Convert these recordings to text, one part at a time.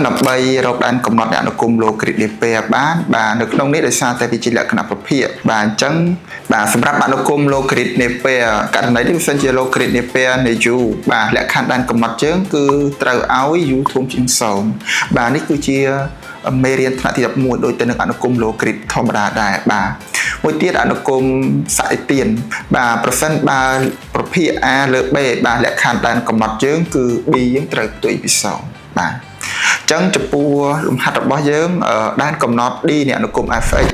ដើម្បីរកដែនកំណត់នៃអនុគមន៍ឡូគ្រីតនៃពែបានបាទនៅក្នុងនេះដោយសារតែវាជាលក្ខណៈប្រភាគបាទអញ្ចឹងបាទសម្រាប់អនុគមន៍ឡូគ្រីតនៃពែករណីនេះបើសិនជាឡូគ្រីតនៃពែនៃ u បាទលក្ខខណ្ឌដែនកំណត់យើងគឺត្រូវឲ្យ u ធំជាង0បាទនេះគឺជាមេរៀនថ្នាក់ទី11ដូចទៅនឹងអនុគមន៍ឡូគ្រីតធម្មតាដែរបាទមួយទៀតអនុគមន៍ស័យទានបាទប្រសិនបើប្រភាគ A លើ B បាទលក្ខខណ្ឌដែនកំណត់យើងគឺ B យើងត្រូវផ្ទុយពី0បាទអញ្ចឹងចំពោះលំហាត់របស់យើងដែនកំណត់ D នៃអនុគមន៍ fx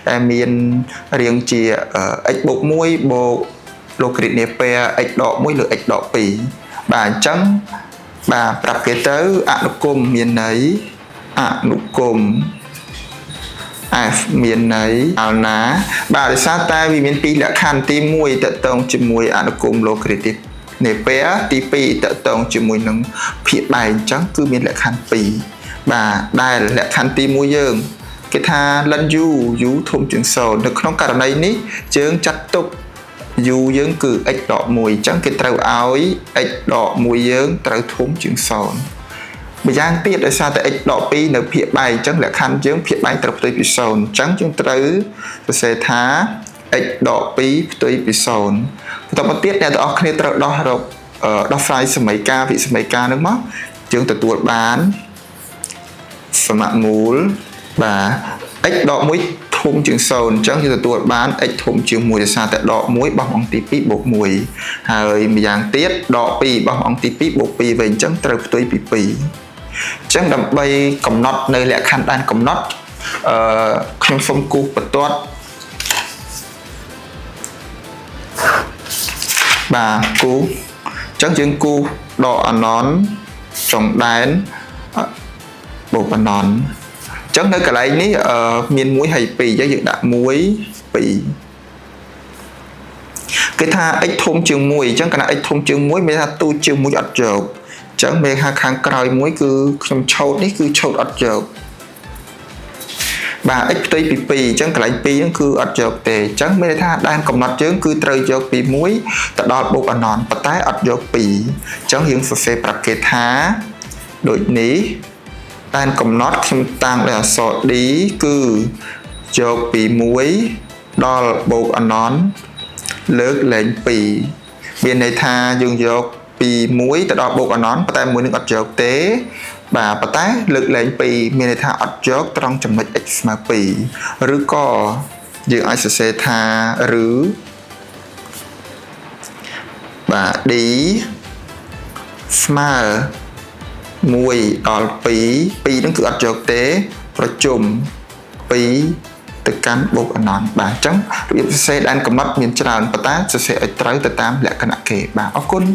ដែលមានរាងជា x បូក1បូកឡូគ្រីតនៃពែ x ដក1លើ x ដក2បាទអញ្ចឹងបាទប្រាប់គេទៅអនុគមន៍មានន័យអនុគមន៍ F មានន័យអាល់ណាបាទដោយសារតែវាមានពីរលក្ខខណ្ឌទី1តកតងជាមួយអនុគមន៍ឡូគ្រីតនៃពែទី2តកតងជាមួយនឹងភាគបែងអញ្ចឹងគឺមានលក្ខខណ្ឌ2បាទដែលលក្ខខណ្ឌទី1យើងគេថា ln u u ធំជាង0នៅក្នុងករណីនេះយើងចាត់ទុក u យើងគឺ x ដក1អញ្ចឹងគេត្រូវឲ្យ x ដក1យើងត្រូវធំជាង0ម្យ៉ាងទៀតដោយសារតែ x ដក2នៅភាគបែងអញ្ចឹងលក្ខខណ្ឌយើងភាគបែងត្រូវផ្ទុយពី0អញ្ចឹងយើងត្រូវសរសេរថា x ដក2ផ្ទុយពី0បន្តមកទៀតអ្នកទាំងអស់គ្នាត្រូវដោះរកដោះស្រាយសមីការវិសមីការនឹងមកយើងទទួលបានសមមូលបាទ x ដក1ធំជាង0អញ្ចឹងយើងទទួលបាន x ធំជាង1ដោយសារតែដក1បោះអង្គទី2បូក1ហើយម្យ៉ាងទៀតដក2បោះអង្គទី2បូក2វិញអញ្ចឹងត្រូវផ្ទុយពី2អញ្ចឹងដើម្បីកំណត់នៅលក្ខខណ្ឌដែនកំណត់អឺខ្ញុំសូមគូសបន្ទាត់បាទគូសអញ្ចឹងយើងគូសដកអណនចុងដែនបូកអណនអញ្ចឹងនៅកន្លែងនេះមាន1ហើយ2អញ្ចឹងយើងដាក់1 2គេថា x ធំជាង1អញ្ចឹងកាលណា x ធំជាង1មានថាទូចជាង1អត់យកអញ្ចឹងមានថាខាងក្រោយមួយគឺខ្ញុំឆូតនេះគឺឆូតអត់យកបាទ x ផ្ទុយពី2អញ្ចឹងកន្លែង2ហ្នឹងគឺអត់យកទេអញ្ចឹងមានន័យថាដែនកំណត់យើងគឺត្រូវយកពី1ទៅដល់បូកអណនប៉ុន្តែអត់យក2អញ្ចឹងយើងសរសេរប្រាប់គេថាដូចនេះដែនកំណត់ខ្ញុំតាំងដោយអក្សរ D គឺយកពី1ដល់បូកអណនលើកលែង2មានន័យថាយើងយកពី1ទៅដល់បូកអណនប៉ុន្តែមួយនឹងអត់យកទេបាទប៉ុន្តែលើកលែង2មានន័យថាអត់យកត្រង់ចំណុច x ស្មើ2ឬក៏យើងអាចសរសេរថាឬបាទ d ស្មើ1ដល់2 2ហ្នឹងគឺអត់យកទេប្រជុំ2ទៅកាន់បូកអណន្តបាទអញ្ចឹងរបៀបសរសេរដែនកំណត់មានច្រើនប៉ុន្តែសរសេរឲ្យត្រូវទៅតាមលក្ខណៈគេបាទអរគុណ។